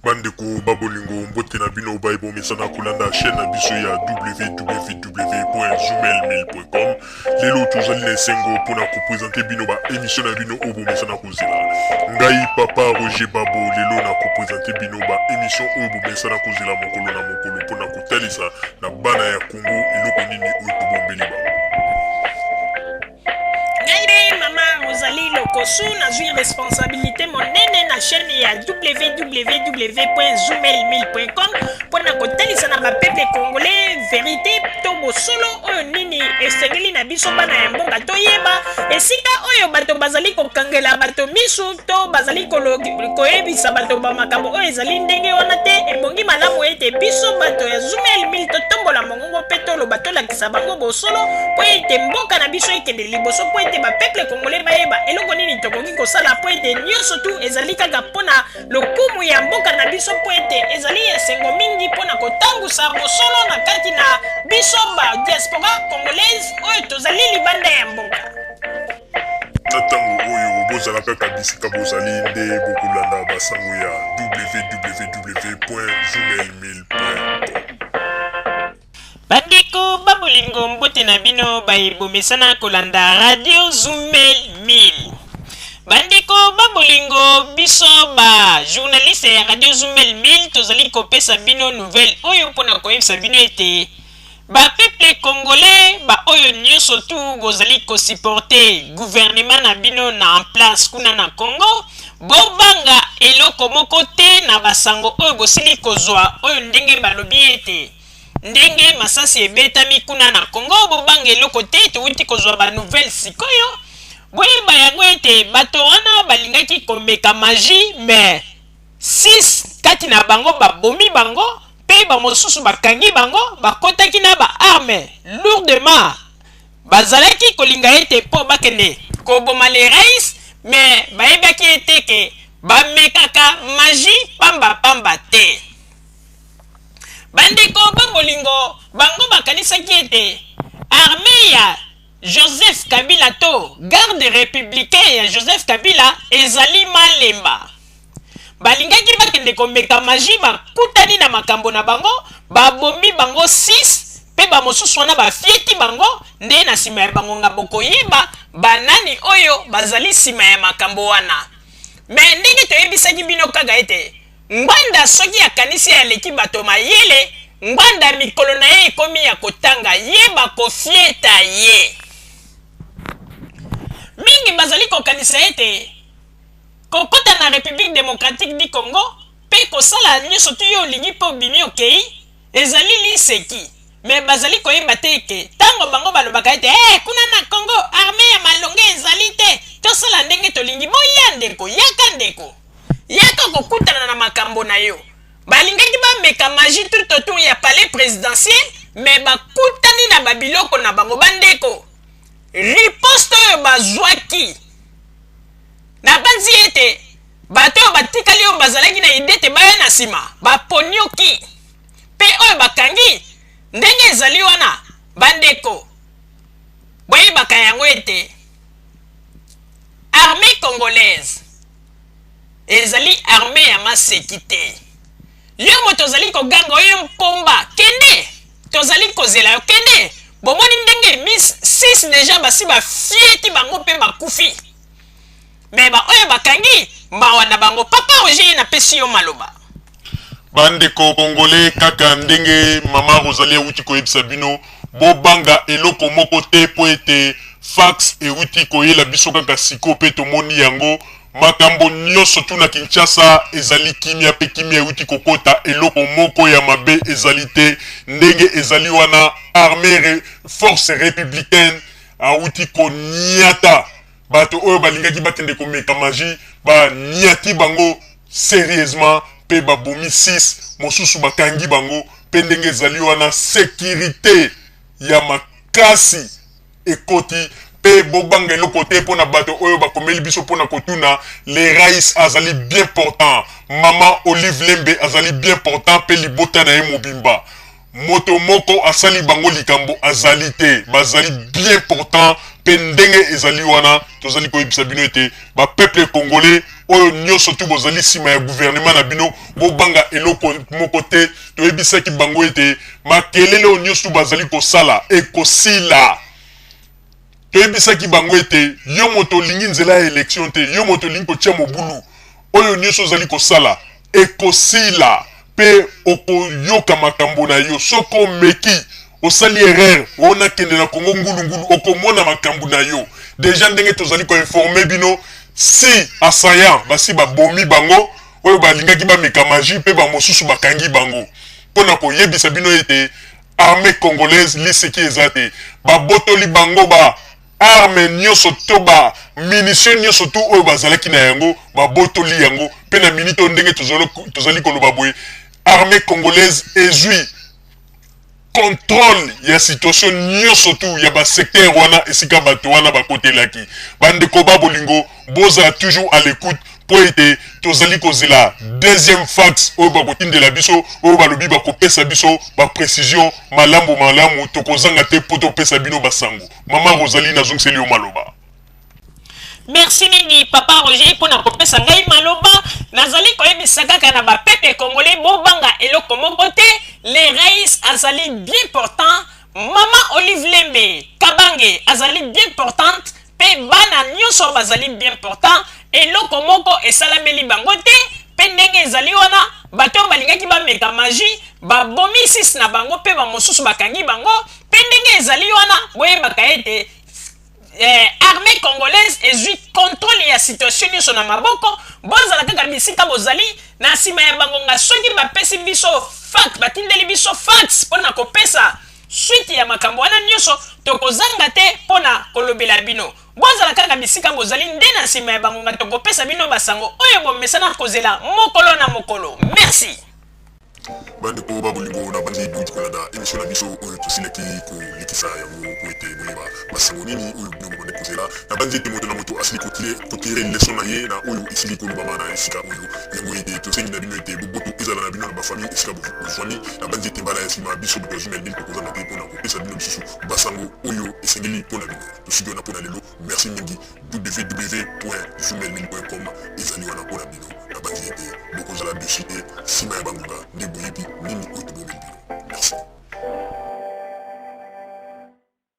Bandeko ba bolingo, mbote na bino baye bomesana kolanda chaîne na biso ya www.zoomail1000.com. Lelo tozali na esengo mpona kopresente bino ba émission na bino oyo bomesana kozela. Ngai papa Roger Babo lelo na kopresente bino ba émission oyo bomesana kozela mokolo na mokolo mpona kotalisa na bana ya Congo eloko nini oyo tobombeli bango. Ngai mpe mama Rosalie Lokosu nazwi responsabilité monene na chaîne ya www.zoomail1000.com mpo na kotalisa na bapeuple congolais verité to bosolo oyo nini esengeli na biso bana ya mboka toyeba esika oyo bato bazali kokangela bato misu to bazali koyebisa bato bamakambo oyo ezali ndenge wana te. Ebongi malamu ete biso bato ya Zoomail 1000 totombola mongongo mpe toloba, tolakisa bango bosolo mpo ete mboka na biso ekende liboso, mpo ete bapeuple congolais bayeba eloko nini tokoki kosala, mpo ete nyonso tu ezali kaka mpo na lokumu ya mboka na biso, mpo ete ezali esengo mingi mpo na kotambusa bosolo na kati na biso ba diaspora congolaise oyo tozali libanda ya mboka. Na ntango oyo bozala kaka bisika bozali nde bokolanda basango ya www.zoomail1000.com. Bandeko ba bolingo, mbote na bino baye bomesana kolanda Radio Zumel 1000. Bandeko ba bolingo, biso ba journaliste ya Radio Zumel 1000 tozali kopesa bino nouvelle oyo mpona koyebisa bino ete ba peuple congolais ba oyo nyonso tu bozali kosupporte gouvernement na bino na en place kuna na Congo, bobanga eloko moko te na basango oyo bosili kozwa, oyo ndenge balobi ete ndenge masasi ebetami kuna na Congo, bobanga eloko te. Towuti kozwa ba nouvelle sikoyo, boyeba yango ete bato wana balingaki komeka magie, mais 6 kati na bango babomi bango mpe bamosusu bakangi bango. Bakotaki na ba armes lourdement, bazalaki kolinga ete mpo bakende koboma le rais, mais bayebaki ete ke bamekaka magie pamba pamba te. Bandeko ba bolingo, bango bakanisaki ete armee ya Joseph Kabila to garde republicain ya Joseph Kabila ezali malemba. Balingaki bakende komeka magie, bakutani na makambo na bango, babomi bango 6 mpe bamosusu wana bafieti bango. Nde na nsima ya bangonga bokoyeba banani oyo bazali nsima ya makambo wana. Me ndenge toyebisaki bino kaka ete Ngbanda soki akanisi aleki bato mayele, Ngbanda mikolo na ye ekomi ya kotanga, ye bakofieta ye. Mingi bazali kokanisa ete kokota na Republique democratique du Congo mpe kosala nyonso tu yo olingi mpe obimi okei ezali liseki. Me bazali koyeba te ete ntango bango balobaka ete hey, kuna na Congo armee ya malonga ezali te, tosala ndenge tolingi. Boya ndeko, yaka ndeko, yaka kokutana na makambo na yo. Balingaki bameka magie tout autour ya palais présidentiel, me bakutani na babiloko na bango. Bandeko, riposte oyo bazwaki, nabanzi ete bato oyo batikali oyo bazalaki na ide te baya na nsima baponioki mpe oyo bakangi ndenge ezali wana. Bandeko, boyebaka yango ete armée congolaise ezali armée ya maseki te. Yo moto ozali koganga oyo mpomba, kende, tozali kozela yo, kende. Bomoni ndenge mis 6 deja basi bafieti bango mpe bakufi, me baoyo bakangi, mawa na bango. Papa Roger, napesi yo maloba. Bandeko congolais, kaka ndenge mama Rosalie awuti koyebisa bino, bobanga eloko moko te mpo ete fax ewuti koyela biso kaka siko mpe tomoni yango. Makambo nyonso tu na Kinshasa ezali kimia mpe kimia ewuti kokota, eloko moko ya mabe ezali te. Ndenge ezali wana, armée force républicaine awuti koniata bato oyo balingaki bakende komeka magie, baniati bango serieusement mpe babomi 6, mosusu bakangi bango. Mpe ndenge ezali wana, sécurité ya makasi ekoti mpe bobanga eloko te. Mpona bato oyo bakomeli biso mpona kotuna, le rais azali bien portant, mama Olive Lembe azali bien portant mpe libota na ye mobimba. Moto moko asali bango likambo azali te, bazali bien portant. Mpe ndenge ezali wana, tozali koyebisa bino ete ba peuple congolais oyo nyonso tu bozali nsima ya gouvernement na bino, bobanga eloko moko te. Toyebisaki bango ete makelele oyo nyonso tu bazali kosala ekosila. Toyebisaki bango ete yo moto olingi nzela ya election te, yo moto olingi kotia mobulu, oyo nyonso ozali kosala ekosila mpe okoyoka makambo na yo. Soki omeki osali erreur ona kende na Congo ngulu ngulu, okomona makambo na yo. Deja ndenge tozali koinforme bino, si assaillant basi babomi bango oyo balingaki bameka magie, mpe bamosusu bakangi bango mpo na koyebisa bino ete armée congolaise liseki eza te. Babotoli bango ba arme nyonso to ba munition nyonso tu oyo bazalaki na yango, babotoli yango. Mpe na minute oyo ndenge tozali koloba boye, armée congolaise ezwi contrôle ya situation nyonso tu ya basecteur wana esika bato wana bakotelaki. Bandeko ba bolingo, bozala toujours à l'écoute mpo ete tozali kozela deuxième fax oyo bakotindela biso, oyo balobi bakopesa biso baprécision malamu malamu. Tokozanga te mpo topesa bino basango. Mama Rosalie, nazongiseli yo maloba. Merci mingi, papa Roger, mpona kopesa ngai maloba. Nazali koyebisa kaka na bapeuple congolais, bobanga eloko moko te. Le rais azali bien portant, mama Olive Lembe Kabange azali bien portante, mpe bana nyonso bazali bien portant. Eloko moko esalameli bango te. Mpe ndenge ezali wana, bato oyo balingaki bameka magie, babomi sisi na bango mpe bamosusu bakangi bango. Mpe ndenge ezali wana, boyebaka ete armée congolaise ezwi contrôle ya situation nyonso na maboko. Bozala kaka bisika bozali. Na nsima ya bangonga, soki bapesi biso fax, batindeli biso fax mpona kopesa suite ya makambo wana nyonso, tokozanga te mpona kolobela bino. Bozala kaka bisika bozali, nde na nsima ya bangonga tokopesa bino basango oyo bomesana kozela mokolo na mokolo. Merci. Bandeko ba bolingo, na bandi bouti kolanda émission na biso oyo tosilaki kolekisa yango po ete boyeba basango nini oyo bino bobandi kozela. Na bandi ete moto na moto asili kotirer leçon na ye na oyo esili kolobama na esika oyo yango, ete tosengi na bino ete boboto ezala na bino na bafamille esika bozwami. Na bandi ete mbala ya nsima, biso bato ya Zumelmil tokozanga te mpona kopesa bino lisusu basango oyo esengeli mpo na bino. Tosuki wana mpo na lelo. Merci mingi. www.zumelmil.com.